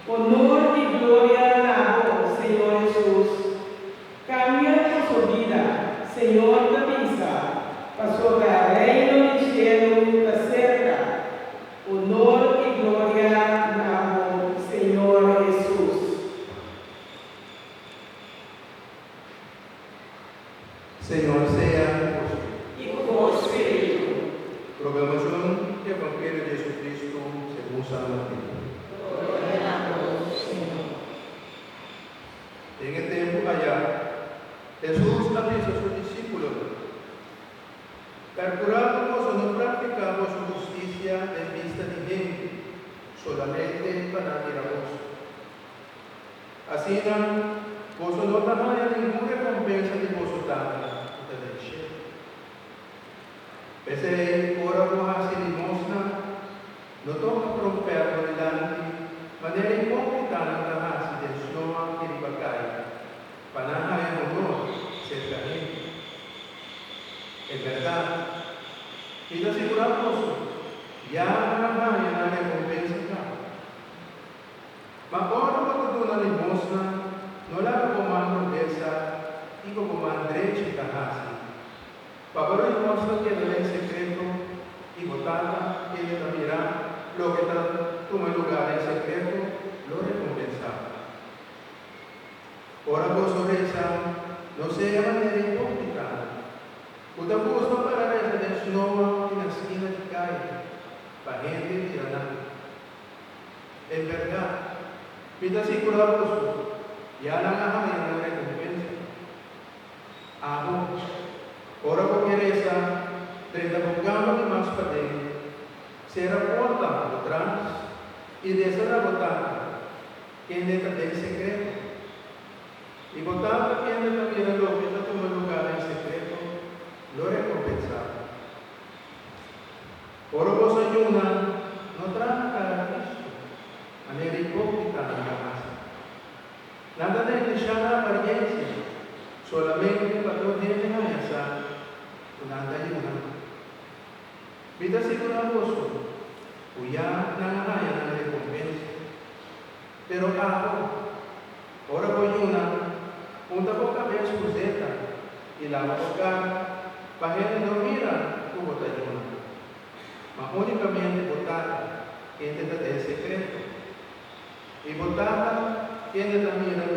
Honor i gloria na bo, Señor Hesus. Kambia boso bida, Señor ta bisa, pasobra Reino di shelu ta serka. Honor i gloria na bo, Señor Hesus. Señor sea ku boso. I ku bo spiritu. Proklamashon di Evangelio di Jesucristo segun San Mateo. Gloria na bo, Señor. Den e tempu ayá, Hesus a bisa su disípulonan, Perkurá pa boso no praktiká boso hustisia den bista di hende, solamente pa nan mira boso. Asina, boso no ta haña ningun rekompensa di boso Tata ku ta den shelu. P'esei, ora bo hasi limosna, no toka trompèt bo dilanti manera hipókritanan ta hasi den snoa i riba kai, pa nan haña honor serka hende. E bèrdat, mi ta sigurá boso, ya nan a haña nan rekompensa kaba. Ma ora bo ta duna limosna, no laga bo man robes sa kiko bo man drechi ta hasi. Pa bo limosna keda den sekreto, i bo Tata, kende ta mira loke ta tuma lugá den sekreto, lo rekompensá bo. Ora boso resa, no sea manera hipókritanan, ku ta gusta para resa den snoa i na skina di kaya, pa hende mira nan. En bèrdat, mi ta sigurá boso, ya nan a haña nan rekompensa. Abo, ora bo ke resa, drenta bo kama di mas paden, sera porta bo tras i resa na bo Tata, kende ta den sekreto. I bo Tata kende ta mira loke ta tuma lugá den sekreto, lo rekompensá bo. Ora boso a yuna, no traha kara tristu, manera hipókritanan ta hasi. Nan ta neglishá nan apariencia solamente pa tur hende haña sa ku nan ta yuna. Mi ta sigurá boso ku ya nan a haña nan rekompensa. Pero abo, ora bo yuna, unta bo kabes ku zeta i laba bo kara pa hende no mira ku bo ta yuna, ma únikamente bo Tata, kende ta den sekreto. I bo Tata, kende ta mira.